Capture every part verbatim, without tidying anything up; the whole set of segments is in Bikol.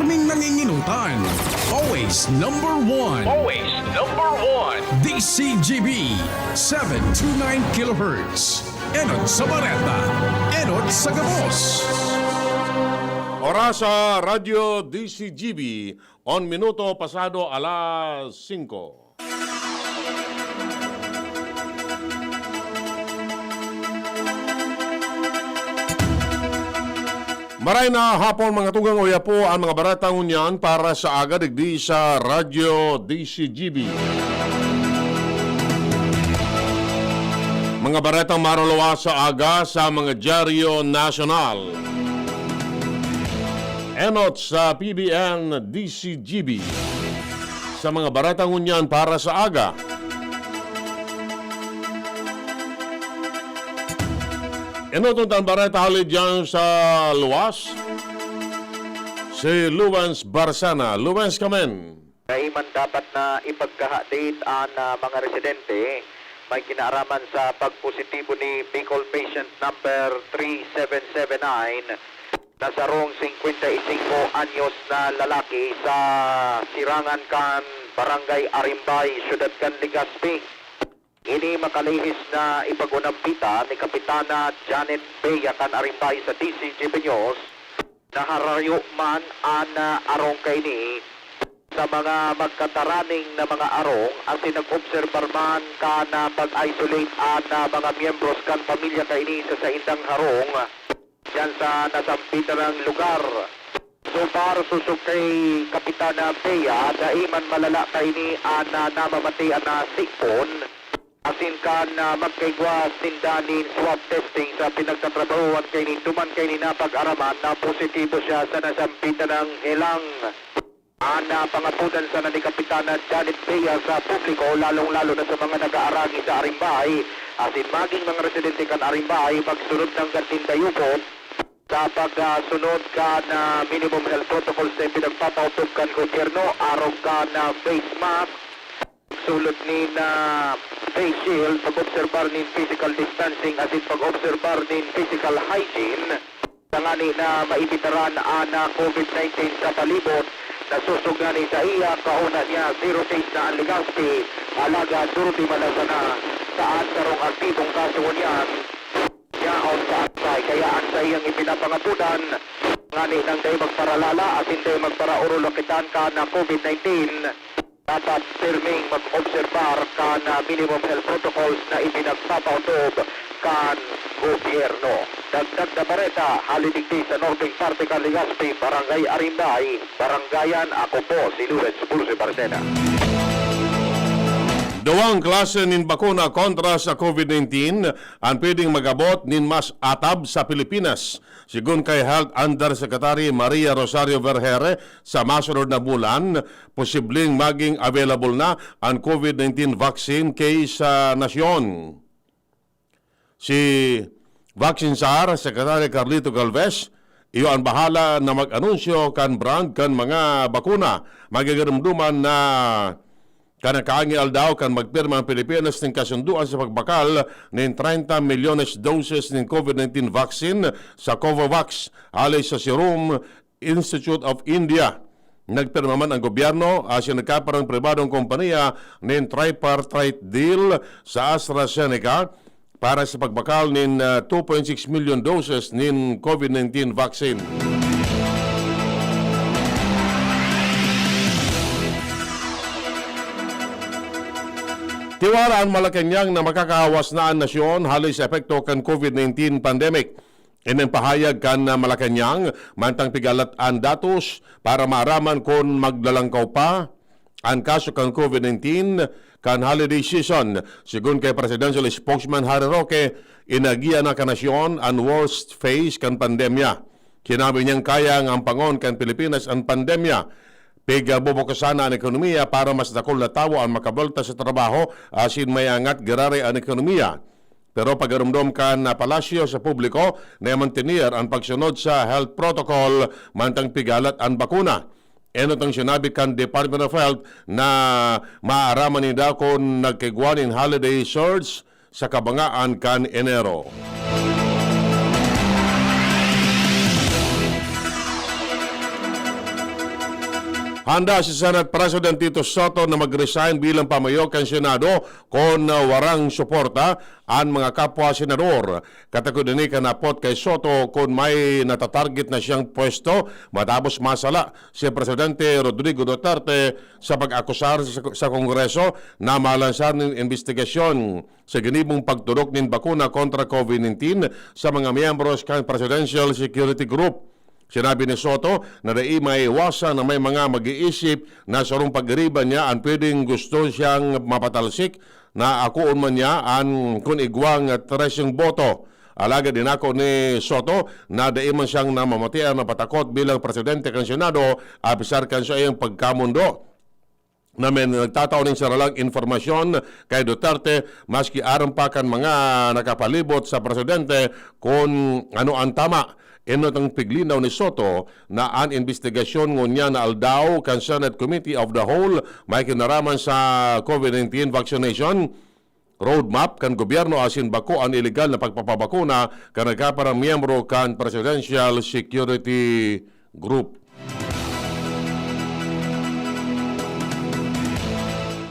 Ning nanginginutan. Always number one. Always number one. D C G B, seven two nine kilohertz. Enot sa bareta. Enot sa gabos. Oras sa Radyo D C G B, on minuto pasado alas singko. Maray na hapon, mga tugang, uya po ang mga baretang ngunyan para sa aga digdi sa Radyo D C G B. Mga baretang maruluwas sa aga sa mga dyaryo nasyonal. Enot sa P B N D C G B. Sa mga baretang ngunyan para sa aga. Enot an bareta hali diyan sa luwas, si Luwens Barcena. Luwens, kamen. Dai man dapat na ipagkahadit an, ah, mga residente may kinaaraman sa pagpositibo ni Bicol patient number three seven seven nine na sarong singkwenta y singko anyos na lalaki sa Sirangan kan Barangay Arimbay, siyudad kan Legazpi. Ini makalihis na ipag-unambita ni Kapitana Janet Bea kan Arimbay sa D C G B News na harayo man an, ah, arong kaini sa mga magkataraning na mga arong, asin nag-obserbar man kan, ah, pag-isolate an, ah, mga miyembros kan pamilya kaini sa saindang harong diyan sa nasampitan na lugar. So far, sosog kay Kapitana Bea, dai man malala kaini an, ah, namamatian na sipon. Asin kan, ah, magkaigwa sinda nin swab testing sa pinagtatrabahoan kaini, duman kaini napag-araman na positibo siya sa nasampitan na helang. An, ah, pangapodan sana ni Kapitana Janet Bea sa publiko, lalong-lalo na sa mga nag-aaragi sa Arimbay, asin maging mga residente kan Arimbay, magsunod nanggad nin dayupot sa pagsunod kan, ah, minimum health protocols na ipinagpapaotob kan gobyerno, arog kan, ah, face mask, sulot nin, ah, face shield, pag-obserbar nin physical distancing, asin pag-obserbar nin physical hygiene, tangani na maibitaran an, ah, COVID nineteen sa palibot. Nasosog ngani saiya, kauna niya zero case na an Legazpi, alagad duruti man lang sana sa an sarong aktibong kaso ngunyan. Yaon sa Aksay, kaya an saiyang ipinapangapodan, ngani nang dai magparalala asin dai magparaorol na kitan kan COVID nineteen, dapat pirming mag-obserbar kan minimum health protocols na ipinagpapaotob kan gobyerno. Dagdag na bareta, hali digdi sa norteng parte kan Legazpi, Barangay Arimbay, Barangayan, ako po si Lawrence Bursi Barcena. Duwang klase nin bakuna kontra sa COVID nineteen an pwedeng mag-abot nin mas atab sa Pilipinas. Sigon kay Health Undersecretary Maria Rosario Vergeire, sa masunod na bulan, posibleng maging available na an COVID nineteen vaccine kay sa nasyon. Si Vaccine Czar, Secretary Carlito Galvez, iyo an bahala na mag-anunsyo kan brand kan mga bakuna. Magigarumduman na kan nakaangay aldaw kan magpirma ang Pilipinas nin kasundoan sa pagbakal nin treinta milyones doses nin COVID nineteen vaccine sa Covovax hali sa Serum Institute of India. Nagpirma man ang gobyerno asin nagkaparang pribadong kompanya nin tripartite deal sa AstraZeneca para sa pagbakal nin, ah, two point six million doses nin COVID nineteen vaccine. Tiwara an Malacañang na makakahawas na an nasyon hali sa epekto kan COVID nineteen pandemic. Ini an pahayag kan, ah, Malacañang, mantang pigalat an datos para maaraman kun maglalangkaw pa an kaso kan COVID nineteen kan holiday season. Sigon kay Presidential Spokesman Harry Roque, inagihan na kan nasyon an worst phase kan pandemya. Sinabi niyang kayang ampangon kan Pilipinas an pandemya. Pigbubukas sana an ekonomiya para mas dakul na tawo an makabolta sa trabaho asin mayangat giraray an ekonomiya. Pero pagaromdom kan, ah, palasyo sa publiko na mantener an pagsunod sa health protocol mantang pigalat an bakuna. Enot an sinabi kan Department of Health na maaraman ninda kun nagkaigwa nin holiday surge sa kabangaan kan Enero. Handa si Senate President Tito Soto na mag-resign bilang pamayo kan Senado kun, ah, warang suporta an mga kapwa senador. Katakod ini kan napot kay Soto kun may natatarget na siyang pwesto matapos masala si Presidente Rodrigo Duterte sa pag-akusar sa, sa Kongreso na malansar nin imbestigasyon sa ginibong pagturok nin bakuna kontra COVID nineteen sa mga miyembros kan Presidential Security Group. Sinabi ni Soto na dai maiwasan na may mga mag-iisip na sarong pagiriba niya an pwedeng gusto siyang mapatalsik na akoon man niya an kun igwang tresyeng boto. Alagad inako ni Soto na dai man siyang namamatian na patakot bilang presidente kan Senado, apisar kan saiyang pagkamondo na may nagtatao nin saralang impormasyon kay Duterte, maski aram pa kan mga nakapalibot sa presidente kun ano an tama. Enot ang piglinaw ni Soto na an imbestigasyon ngunyan na aldaw kan Senate Committee of the Whole may kinaraman sa COVID nineteen vaccination roadmap kan gobyerno asin bako an ilegal na pagpapabakuna kan nagkaparang miyembro kan Presidential Security Group.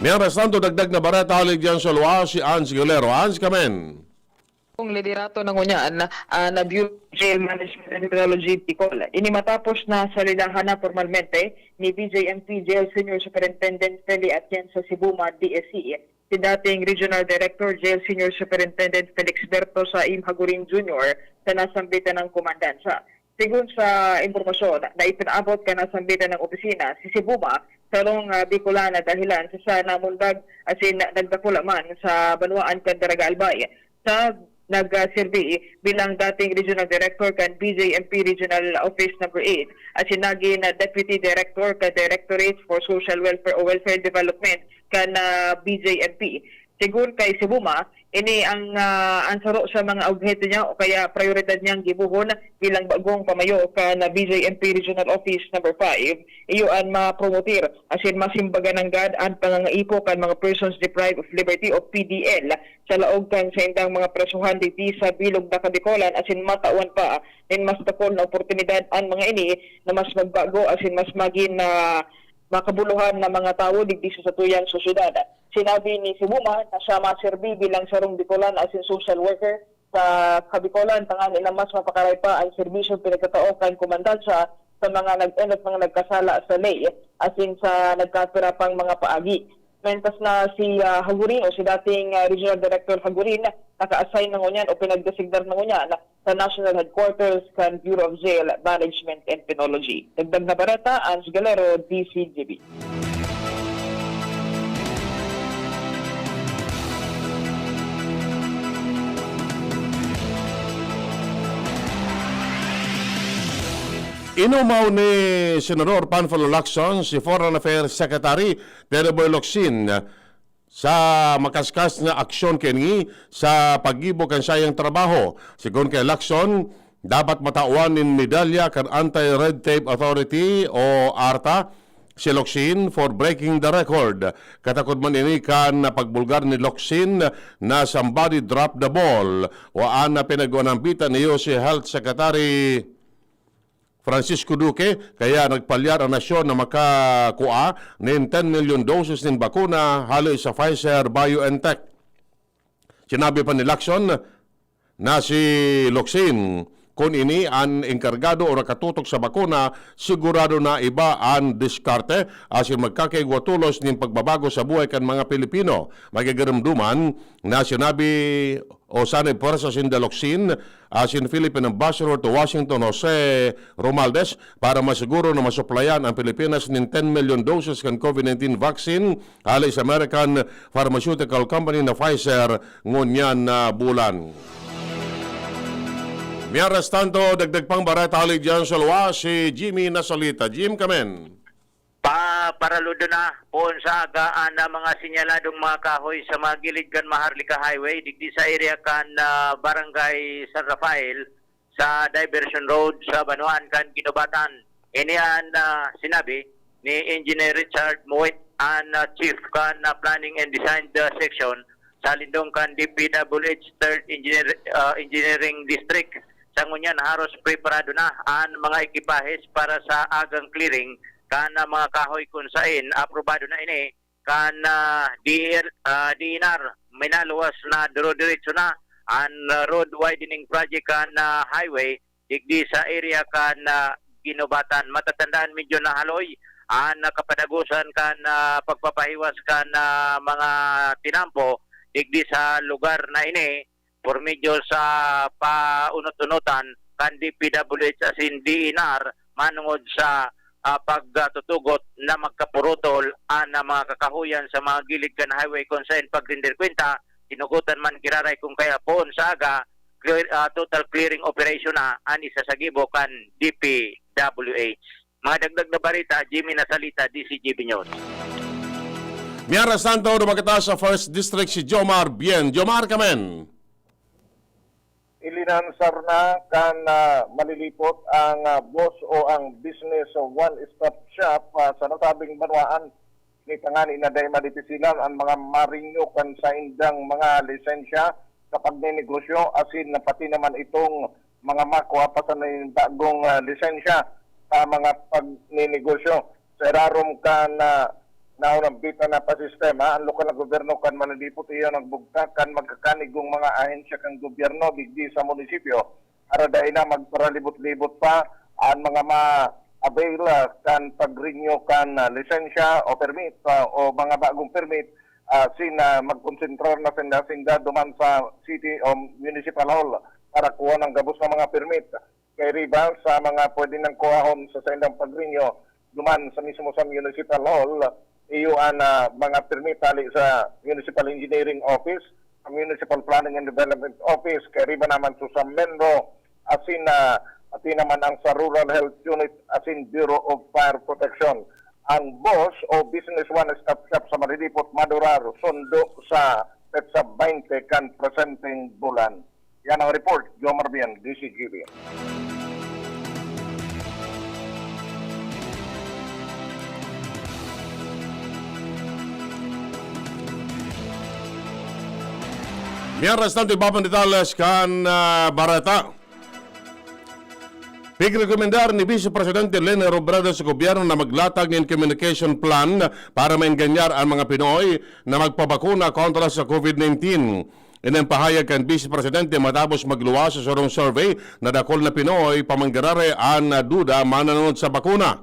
Mientras tanto, dagdag na bareta hali diyan sa luwas, si Ans Galero. Ans, kamen. Kung liderato na ngunyan, ah, na Bureau of Jail Management and Criminology Bicol. Ini matapos na salidahan na pormalmente ni B J M P Jail Senior Superintendent Feli Atienza Sibuma, D S C, si dating Regional Director Jail Senior Superintendent Felix Berto Saim Hagurin Junior sa nasambitan ng komandansa. Segun sa impormasyon na ipinaabot kan nasambitan ng opisina, si Sibuma, sarong, ah, Bicolana dahilan sa, sa namundag asin nagdakula man sa banwaan kan Daraga Albay. Sa nagserbi bilang dating Regional Director kan B J M P Regional Office Number Eight asin nagin Deputy Director kan Directorate for Social Welfare o Welfare Development kan, ah, B J M P. Segun kay Sibuma, ini ang, ah, ang saro sa mga obheto niya o kaya prayoridad niyang gibohon bilang bagong pamayo kan B J M P Regional Office Number Five, iyo an mapromotir asin masimbagan nanggad an pangangaipo kan mga persons deprived of liberty o P D L sa laog kan saindang mga presohan digdi sa bilog na Kabicolan asin matawan pa nin mas dakul na oportunidad an mga ini na mas magbago asin mas magin, ah, makabuluhan na mga tawo digdi sa satuyang sosyedad. Sinabi ni Sibuma na siya maserbi bilang sarong Bicolan asin social worker sa Kabicolan tanganing na mas mapakaray pa ang serbisyong pinagtatao kan komandansa sa mga nag-enot mga nagkasala sa ley asin sa nagkapira pang mga paagi. Mentas na si, ah, Hagurin o si dating, ah, Regional Director Hagurin naka-assign na ngunyan o pinagdesignar na ngunyan sa National Headquarters kan Bureau of Jail Management and Penology. Dagdag na bareta, Ange Galero, D C G B. Inumaw ni Senador Panfilo Lacson si Foreign Affairs Secretary Tenoboy Locsin sa makaskas na aksyon kaini sa paggibo kan saiyang trabaho. Segun kay Lacson, dapat matawan nin medalya kan Anti-Red Tape Authority o ARTA si Locsin for breaking the record. Katakod man ini kan pagbulgar ni Locsin na somebody dropped the ball o an pinag-uanambitan niyo si Health Secretary Francisco Duque, kaya nagpalyar ang nasyon na makakua nin ten milyon doses nin bakuna hale sa Pfizer-BioNTech. Sinabi pa ni Lacson na si Locsin, kun ini an engkargado o nakatutok sa bakuna, sigurado na iba an diskarte asin magkakaigwa tolos nin pagbabago sa buhay kan mga Pilipino. Magigirumduman na sinabi o sanay pwersa sinda Locsin asin Philippine Ambassador to Washington, Jose Romualdez, para masiguro na masuplayan ang Pilipinas nin ten milyon doses kan COVID nineteen vaccine hale sa American pharmaceutical company na Pfizer ngunyan na bulan. Mientras tanto, dagdag pang bareta hale diyan sa luwas, si Jimmy Nasalita. Jim, kamen. Pa, paraludo na poon sa aga an, ah, mga sinyaladong mga kahoy sa mga gilid kan Maharlika Highway, digdi sa area kan, ah, Barangay San Rafael, sa Diversion Road, sa banwaan kan Guinobatan. Ini an, ah, sinabi ni Engineer Richard Moet, an, ah, chief kan, ah, Planning and Design, ah, Section sa lindong kan D P W H Third Engineer-, ah, Engineering District. Sa ngunyan, haros preparado na an mga ekipahes para sa agang clearing kan, ah, mga kahoy kun saen aprobado na ini kan, ah, D L, ah, D N R. Minaluwas na, dire-diretso na an, ah, road widening project kan, ah, highway digdi sa area kan, ah, Guinobatan. Matatandaan, medyo nahaloy an, ah, kapadagosan kan, ah, pagpapahiwas kan, ah, mga tinampo digdi sa lugar na ini por medyo sa paunot-unotan kan D P W H asin D N R manongod sa, ah, pagtutugot na magkapurutol an, ah, mga kakahoyan sa mga gilid kan highway kun saen pagrinder kwenta, tinugotan man giraray kun kaya poon sa aga, clear, ah, total clearing operation na an isa sa gibo kan D P W H. Mga dagdag na bareta, Jimmy Nasalita, D C G B News. Mientras tanto, duman kita sa First District si Jomar Bien. Jomar, kamen. Ilinansar na kan, ah, malilipot ang, ah, boss o ang business o one-stop shop, ah, sa nasabing banwaan. Ini tangani na dai madipisilan ang mga marinyo kan saindang mga lisensya sa pagninegosyo asin na pati naman itong mga makua pa sa may bagong, ah, lisensya sa mga pagninegosyo. Sa irarom kan, ah, naunambitan na pasistema, ang lokal na gobyerno kan manalipot iyo nagbugtak kan magkakanigong mga ahensya kan gobyerno digdi sa munisipyo. Para dai na magparalibot-libot pa an mga ma-avail, ah, kan pag-renew kan, ah, lisensya o permit, ah, o mga bagong permit, ah, sin, ah, magkonsentrar na sinda-sinda duman sa city o municipal hall para kuha ng gabos na mga permit. Kairiba sa mga pwede nang kuhahon sa saindang pag-renew, duman sa mismo sa municipal hall, iyo an, ah, mga permit hali sa Municipal Engineering Office, sa Municipal Planning and Development Office, kairiba naman sa, sa MENRO, asin na pati naman ang sa Rural Health Unit asin Bureau of Fire Protection. Ang boss o business one-stop shop sa Marilipot madurar sundo sa petsa twenty kan presenteng bulan. Yan ang report, Jomar Bien, D C G B. Mientras tanto, iba pang detalles kan, ah, bareta. Pigrekomendar ni Vice Presidente Leni Robredo sa gobyerno na maglatag nin communication plan para maenganyar an mga Pinoy na magpabakuna kontra sa COVID nineteen. Ini an pahayag kan Vice Presidente matapos magluwas sa sarong survey na dakul na Pinoy pa manggiraray an duda mananongod sa bakuna.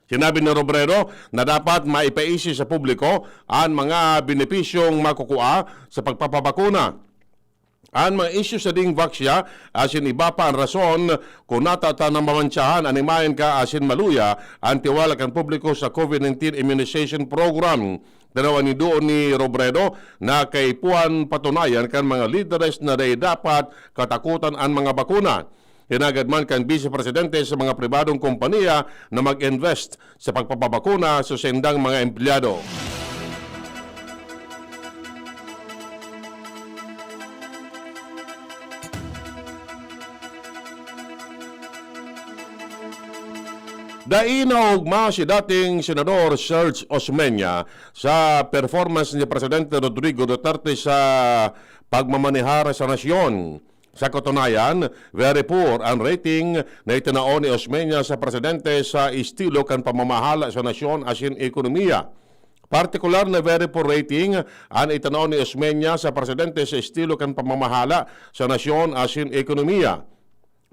Sinabi ni Robredo na dapat maipaisi sa publiko an mga benepisyong makukua sa pagpapabakuna. An mga isyu sa ding vaksya asin iba pa an rason kun nata ta namamantsahan an imahen ka asin maluya an tiwala kan publiko sa COVID nineteen immunization program. Tinawan ni doon ni Robredo na kaipuhan patunayan kan mga lideres na dai dapat katakotan an mga bakuna. Hinagad man kan Vice Presidente sa mga pribadong kompanya na mag-invest sa pagpapabakuna sa saindang mga empleyado. Dai naogma si dating Senador Serge Osmeña sa performance ni Presidente Rodrigo Duterte sa pagmamanehar sa nasyon. Sa katunayan, very poor an rating na itinao ni Osmeña sa presidente sa estilo kan pamamahala sa nasyon asin ekonomiya. Partikular na very poor rating an itinao ni Osmeña sa presidente sa estilo kan pamamahala sa nasyon asin ekonomiya.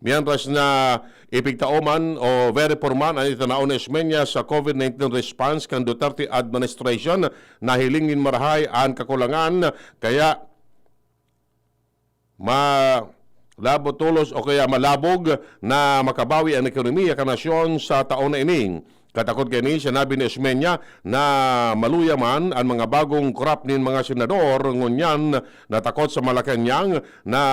Mientras na ipigtao man o very poor man an itinao ni Osmeña sa COVID nineteen response kan Duterte administration, nahiling nin marahay an kakulangan, kaya malabo tolos o kaya malabog na makabawi an ekonomiya kan nasyon sa taon na ini. Katakod kaini, sinabi ni Osmeña na maluya man an mga bagong crop nin mga senador, ngunyan natakot sa Malacañang na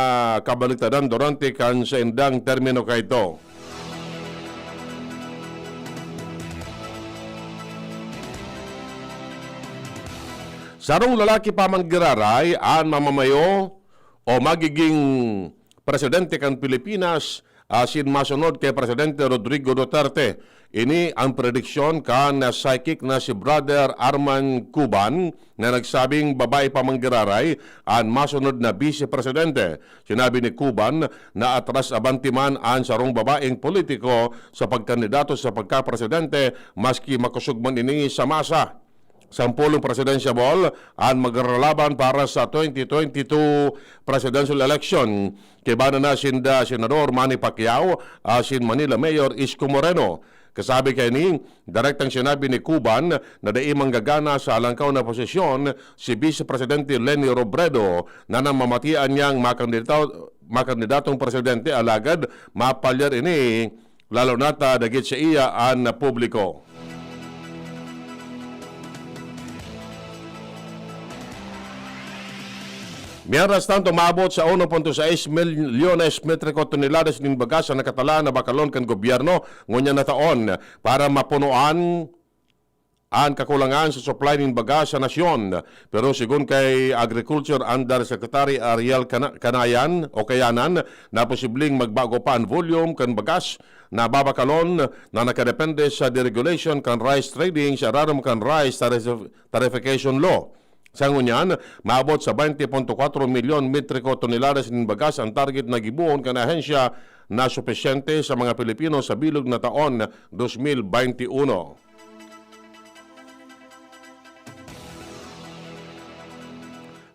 kabaliktaran durante kan saindang termino kaidto. Sarong lalaki pa man giraray an mamamayo o magiging presidente kan Pilipinas asin masunod kay Presidente Rodrigo Duterte. Ini ang prediksyon kan psychic na si Brother Arman Cuban, na nagsabing babae pa man giraray an masunod na bise presidente. Sinabi ni Cuban na atras abanti man an sarong babaeng politiko sa pagkandidato sa pagkapresidente, maski makosog man ini sa masa. Sampolong presidentiable an magralaban para sa twenty twenty-two presidential election. Kaibanan na sinda Senador Manny Pacquiao asin Manila Mayor Isko Moreno. Kasabi kaini, direktang sinabi ni Cuban na dai manggagana sa alangkaw na posisyon si Vice Presidente Leni Robredo na namamatian niyang makandidato, makandidatong presidente, alagad mapalyar ini, lalo na ta dagit sa iya an publiko. Mientras tanto, maabot sa uno punto sais milyones metriko toneladas nin bagas an nakatalaan na bakalon kan gobyerno ngunyan na taon para mapunoan an kakulangan sa supply nin bagas sa nasyon. Pero sigon kay Agriculture Undersecretary Ariel Cana-, Canayan o Kayanan, na posibleng magbago pa an volume kan bagas na babakalon na nakadepende sa deregulation kan rice trading sa irarom kan Rice Tarif-, Tarification Law. Sa ngunyan, maabot sa twenty punto kwatro milyon metriko toneladas nin bagas ang target na gibohon kan ahensya na supisyente sa mga Pilipino sa bilog na taon dos mil baynte uno.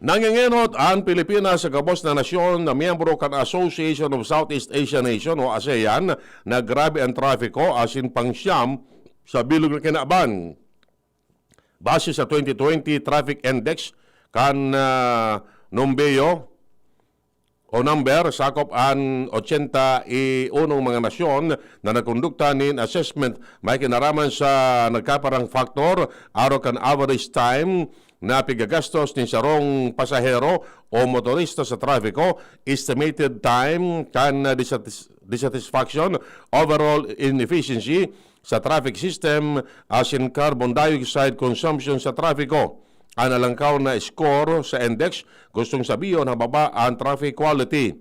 Nangengenot an Pilipinas sa gabos na nasyon na miyembro kan Association of Southeast Asian Nation o asean na grabe an trapiko asin pangsyam sa bilog na kinaban. Base sa twenty twenty Traffic Index kan, ah, Numbeo o number, sakop an ochenta y unong mga nasyon na nagkondukta nin assessment. May kinaraman sa nagkaparang faktor, arog kan average time na pigagastos nin sarong pasahero o motorista sa trafiko, estimated time kan disatis-, dissatisfaction, overall inefficiency sa traffic system, asin carbon dioxide consumption sa trafiko. An alangkaw na score sa index, gustong sabihon, hababa an traffic quality.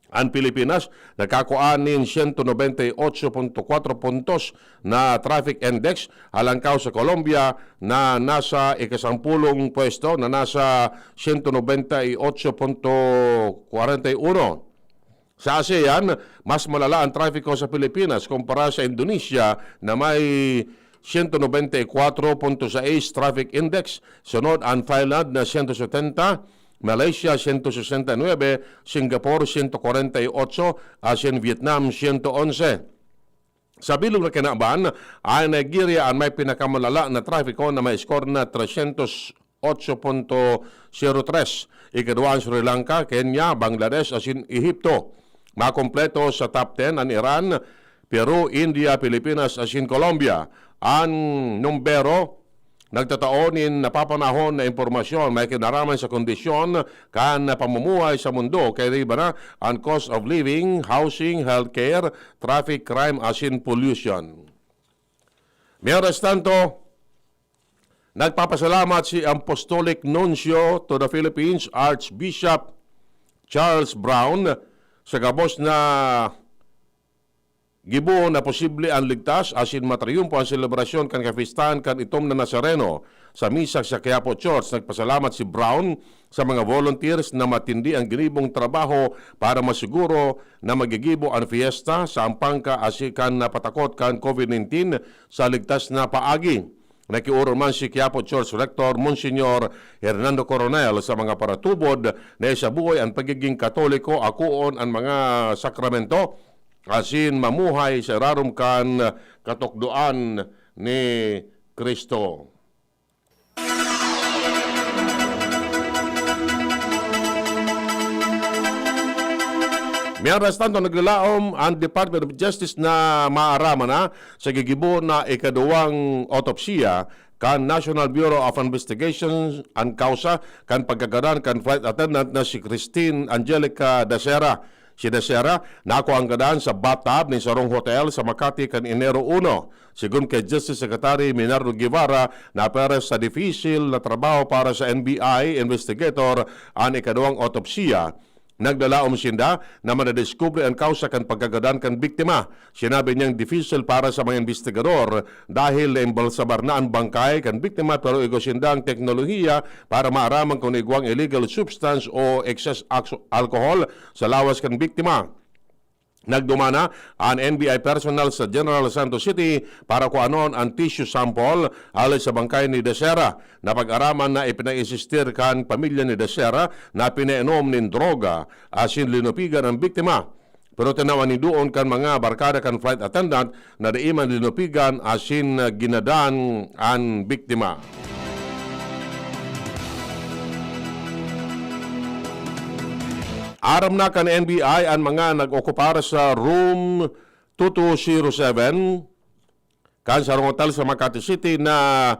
An Pilipinas nakakua nin siyento nobenta y otso punto kwatro puntos na traffic index, alangkaw sa Colombia na nasa ikasampulong pwesto na nasa siyento nobenta y otso punto kwarenta y uno. Sa asean, mas malala ang trapiko sa Pilipinas kumpara sa Indonesia na may siyento nobenta y kwatro punto sais traffic index, sunod an Thailand na siyento setenta, Malaysia siyento sesenta y nuebe, Singapore siyento kwarenta y otso, asin Vietnam siyento onse. Sa bilog na kinaban, ang Nigeria an may pinakamalala na trapiko na may score na tresyentos otso punto sero tres. Ikaduwa an Sri Lanka, Kenya, Bangladesh asin Ehipto. Makompleto sa top ten an Iran, Peru, India, Pilipinas asin Colombia. An numbero nagtatao nin napapanahon na impormasyon may kinaraman sa kondisyon kan pamumuhay sa mundo, kairiba na an cost of living, housing, healthcare, traffic, crime asin pollution. Mientras tanto, nagpapasalamat si Apostolic Nuncio to the Philippines, Archbishop Charles Brown, sa gabos na gibo na posible an ligtas asin matriyumpo an selebrasyon kan kapistahan kan itom na Nazareno. Sa misa sa Quiapo Church, nagpasalamat si Brown sa mga volunteers na matindi ang ginibong trabaho para masiguro na magigibo an fiesta sa ampang ka asi kan napatakot kan COVID nineteen sa ligtas na paagi. Nakiorong man si Quiapo Church Rector Monsignor Hernando Coronel sa mga paratubod na isabuhay an pagiging Katoliko, akoon an mga sakramento, asin mamuhay sa irarom kan katukdoan ni Cristo. Mientras tanto, naglalaom ang Department of Justice na maaraman na sa gigibo na ikaduwang autopsiya kan National Bureau of Investigation an kausa kan pagkagadan kan flight attendant na si Christine Angelica Dacera. Si Dacera, nakuha ang gadan sa bathtub nin sarong hotel sa Makati kan Enero uno. Sigon kay Justice Secretary Minardo Guevara, naperes sa dipisil na trabaho para sa N B I investigator an ikaduwang autopsiya. Nagdalaom sinda na madadiskubre an kawsa kan pagkagadan kan biktima. Sinabi niyang difísil para sa mga imbestigador dahil naimbalsamar na an bangkay kan biktima, pero igwa sinda ang teknolohiya para maaraman kung igwang illegal substance o excess ax-, alcohol sa lawas kan biktima. Nagdumana an N B I personnel sa General Santos City para kuanon an tissue sample hale sa bangkay ni Dasera. Napag-araman na ipinainsistir kan pamilya ni Dasera na pinainom nin droga asin linupigan an biktima. Pero tinawan ni doon kan mga barkada kan flight attendant na dai man linupigan asin ginadan an biktima. Aram na kan N B I an mga nag-okupar sa room two two zero seven kan sarong hotel sa Makati City na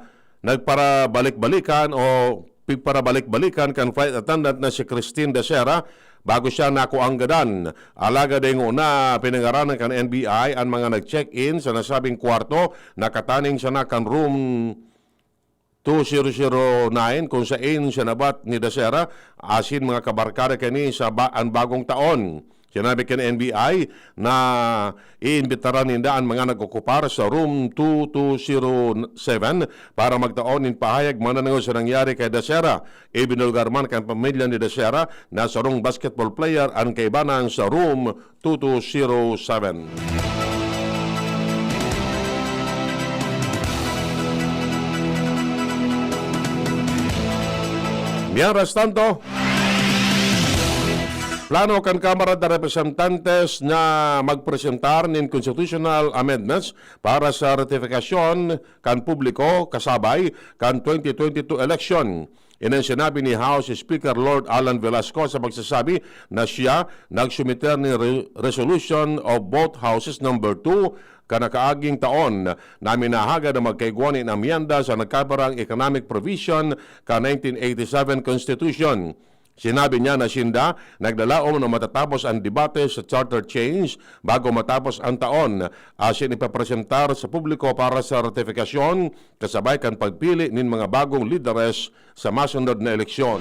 nagparabalik-balikan o pigparabalik-balikan kan flight attendant na si Christine Dasera bago siya nakuang gadan. Alagad dai ngona pinangaranan kan N B I an mga nag-check-in sa nasabing kwarto. Nakataning sana kan room two zero zero nine, kung sain siya nabat ni Dasera asin mga kabarkada kani sa ba-, an bagong taon. Sinabi kan N B I na iimbitaran ninda an mga nag-okupar sa room two two zero seven para magtao nin pahayag mananangod sa nangyari kay Dasera. Ibinulgar man kan pamilya ni Dasera na sarong basketball player an kaibanan sa room two two zero seven. Mientras tanto, plano kan Kamara de Representantes na magpresentar nin constitutional amendments para sa ratifikasyon kan publiko kasabay kan twenty twenty-two election. Ini an sinabi ni House Speaker Lord Alan Velasco sa pagsasabi na siya nagsumiter nin re-, Resolution of Both Houses Number two kan nakaaging taon na minahagad na magkaigwa nin amyenda sa nagkabarang economic provision kan nineteen eighty-seven Constitution. Sinabi niya na sinda naglalaom na matatapos an debate sa charter change bago matapos an taon, asin ipapresentar sa publiko para sa ratifikasyon kasabay kan pagpili nin mga bagong lideres sa masunod na eleksyon.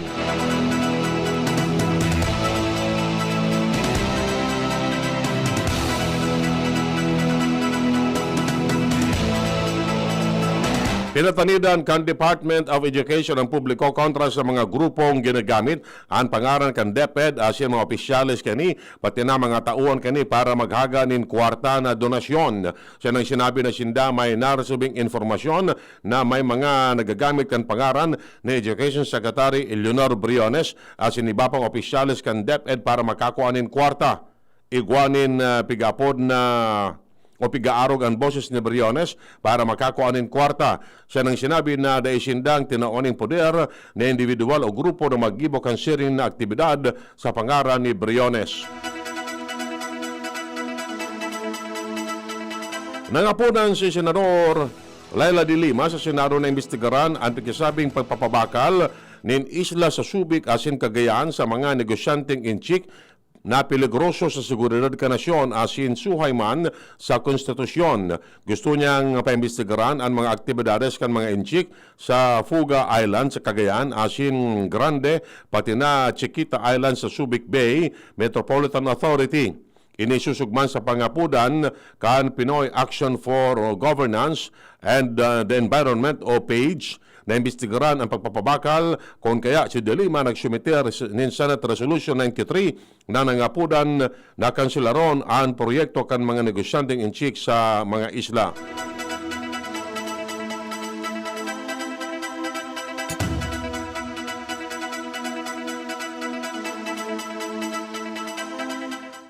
Pinatanidan kan Department of Education ang publiko kontra sa mga grupong ginagamit an pangaran kan DepEd asin mga opisyales kani, pati na mga tauhan kani para maghaga nin kwarta na donasyon. Siya nang sinabi na sinda may naresibing informasyon na may mga nagagamit kan pangaran ni Education Secretary Eleanor Briones asin iba pang opisyales kan DepEd para makakua nin kwarta. Igwa nin, ah, pig-apod na o pig-aarog an boses ni Briones para makakua nin kwarta. Siya nang sinabi na dai sindang tinawan nin poder na individual o grupo na maggibo kan siring na aktibidad sa pangaran ni Briones. Nangaponan si Senador Leila de Lima sa Senado na imbestigaran an pigsasabing pagpapabakal nin isla sa Subic asin Cagayan sa mga negosyanteng Intsik na peligroso sa seguridad kan nasyon asin suhay man sa konstitusyon. Gusto niyang paimbestigaran an mga aktibidades kan mga Intsik sa Fuga Island sa Cagayan asin Grande, pati na Chiquita Island sa Subic Bay Metropolitan Authority. Ini susog man sa pangapodan kan Pinoy Action for Governance and, uh, the Environment o PAGE na imbestigaran an pagpapabakal, kun kaya si De Lima nagsumiter nin Senate Resolution ninety-three na nangapodan na kanselaron an proyekto kan mga negosyanteng Intsik sa mga isla.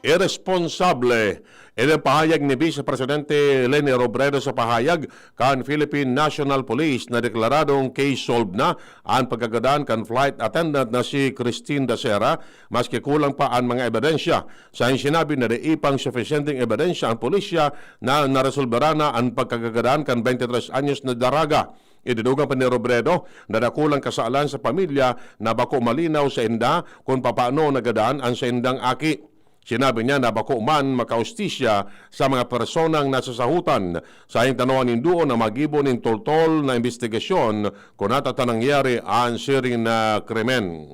Iresponsable. Ini pahayag ni Vice Presidente Leni Robredo sa pahayag kan Philippine National Police na deklaradong case solved na an pagkagadan kan flight attendant na si Christine Dacera, maski kulang pa an mga ebidensya. Sa sinabi na dai pang sufisyenteng ebidensya ang pulisya na naresolbera na an pagkagadan kan twenty-three anyos na daraga. Idinugang pa ni Robredo na dakulang kasalan sa pamilya na bako malinaw sa inda kun papaano nagadan an saindang aki. Sinabi niya na bako man makaustisya sa mga personang nasasahutan. Sain ta nindo na magibo nin toltol na imbestigasyon kun nata ta nangyari an siring na krimen.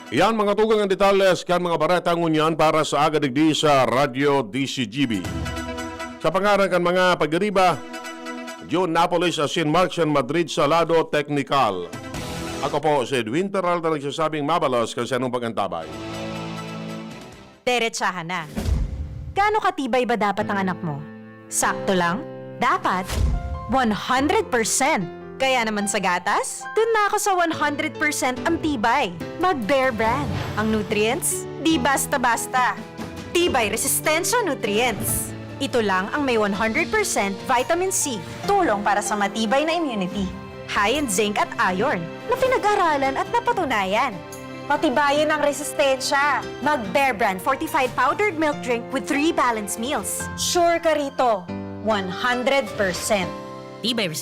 Iyan, mga tugang, ang detalles kan mga bareta ngunyan para sa aga digdi sa Radyo D C G B. Sa pangaran kan mga pagiriba, June Napoles asin Mark San Madrid Salado, teknikal. Ako po si Edwin Peralta, nagsasabing mabalos kan sanong pag-antabay. Deretsahan na. Gaano katibay ba dapat ang anak mo? Sakto lang? Dapat? One hundred percent! Kaya naman sa gatas, dun na ako sa one hundred percent ang tibay. Mag Bear Brand. Ang nutrients, di basta-basta. Tibay Resistensya Nutrients. Ito lang ang may one hundred percent vitamin C, tulong para sa matibay na immunity. High in zinc at iron, na pinag-aralan at napatunayan. Patibayin ang resistensya. Mag Bear Brand fortified powdered milk drink with three balanced meals. Sure ka rito, one hundred percent. Tibay